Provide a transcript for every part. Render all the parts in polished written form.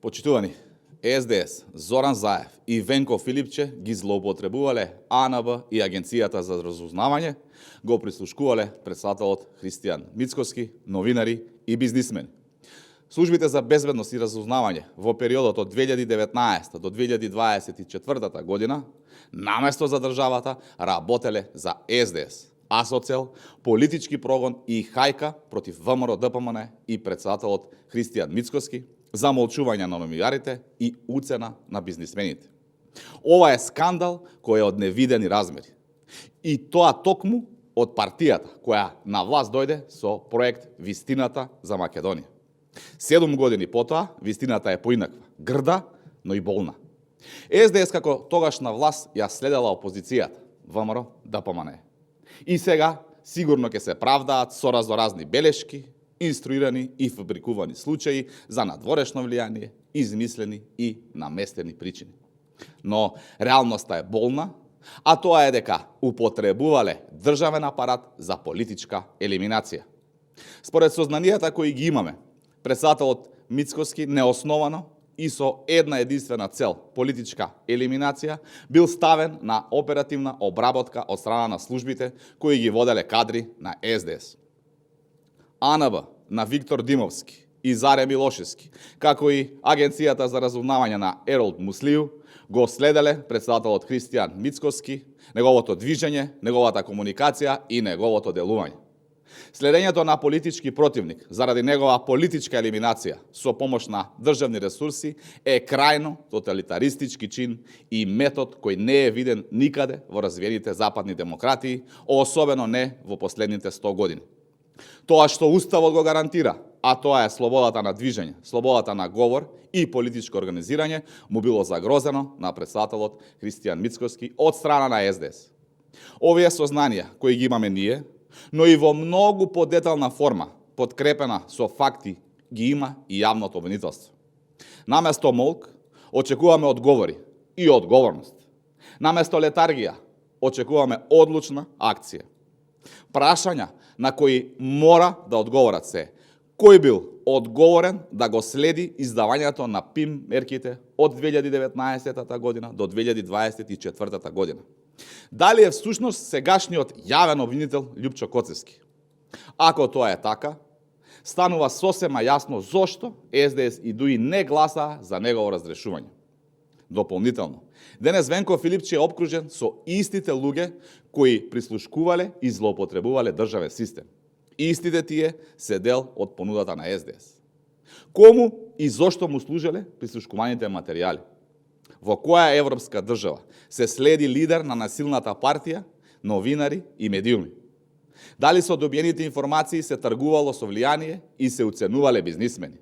Почитувани, СДС, Зоран Заев и Венко Филипче ги злоупотребувале АНБ и Агенцијата за разузнавање, го прислушкувале председателот Христијан Мицкоски, новинари и бизнисмени. Службите за безбедност и разузнавање во периодот од 2019 до 2024 година, наместо за државата, работеле за СДС, а со цел политички прогон и хајка против ВМРО ДПМН и председателот Христијан Мицкоски, замолчување на новинарите и уцена на бизнисмените. Ова е скандал кој е од невидени размери. И тоа токму од партијата која на власт дојде со проект Вистината за Македонија. 7 години потоа, вистината е поинаква, грда, но и болна. СДС како тогаш на власт ја следела опозицијата, ВМРО ДПМН. И сега сигурно ќе се правдаат со разноразни белешки, инструирани и фабрикувани случаи за надворешно влијание, измислени и наместени причини. Но реалноста е болна, а тоа е дека употребувале државен апарат за политичка елиминација. Според сознанијата кои ги имаме, председателот Мицкоски неосновано и со една единствена цел, политичка елиминација, бил ставен на оперативна обработка од страна на службите кои ги воделе кадри на СДС. АНБ на Виктор Димовски и Заре Милошевски, како и Агенцијата за разузнавање на Еролд Муслију, го следеле председателот Христијан Мицкоски, неговото движење, неговата комуникација и неговото делување. Следењето на политички противник заради негова политичка елиминација со помош на државни ресурси е крајно тоталитаристички чин и метод кој не е виден никаде во развиените западни демократии, особено не во последните 100 години. Тоа што Уставот го гарантира, а тоа е слободата на движење, слободата на говор и политичко организирање, му било загрозено на председателот Христијан Мицкоски од страна на СДС. Овие сознанија кои ги имаме ние, но и во многу подетална форма, подкрепена со факти, ги има и јавното обвинителство. Наместо молк, очекуваме одговори и одговорност. Наместо летаргија, очекуваме одлучна акција. Прашања на кои мора да одговорат се: кој бил одговорен да го следи издавањето на ПИМ мерките од 2019 година до 2024 година? Дали е всушност сегашниот јавен обвинител Љупчо Коцевски? Ако тоа е така, станува сосема јасно зошто СДС и ДУИ не гласа за негово разрешување. Дополнително, денес Венко Филипче е обкружен со истите луѓе кои прислушкувале и злоупотребувале државен систем. Истите тие се дел од понудата на СДС. Кому и зошто му служеле прислушкуваните материјали? Во која европска држава се следи лидер на насилната партија, новинари и медиуми? Дали со добиените информации се тргувало со влијание и се уценувале бизнисмени?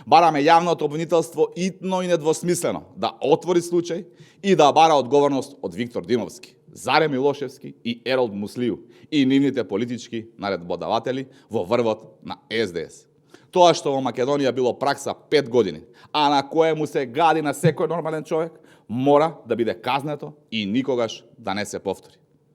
Бараме јавното обвинителство итно и недвосмислено да отвори случај и да бара одговорност од Виктор Димовски, Заре Милошевски и Еролд Муслију и нивните политички наредбодаватели во врвот на СДС. Тоа што во Македонија било пракса 5 години, а на кое му се гади на секој нормален човек, мора да биде казнето и никогаш да не се повтори.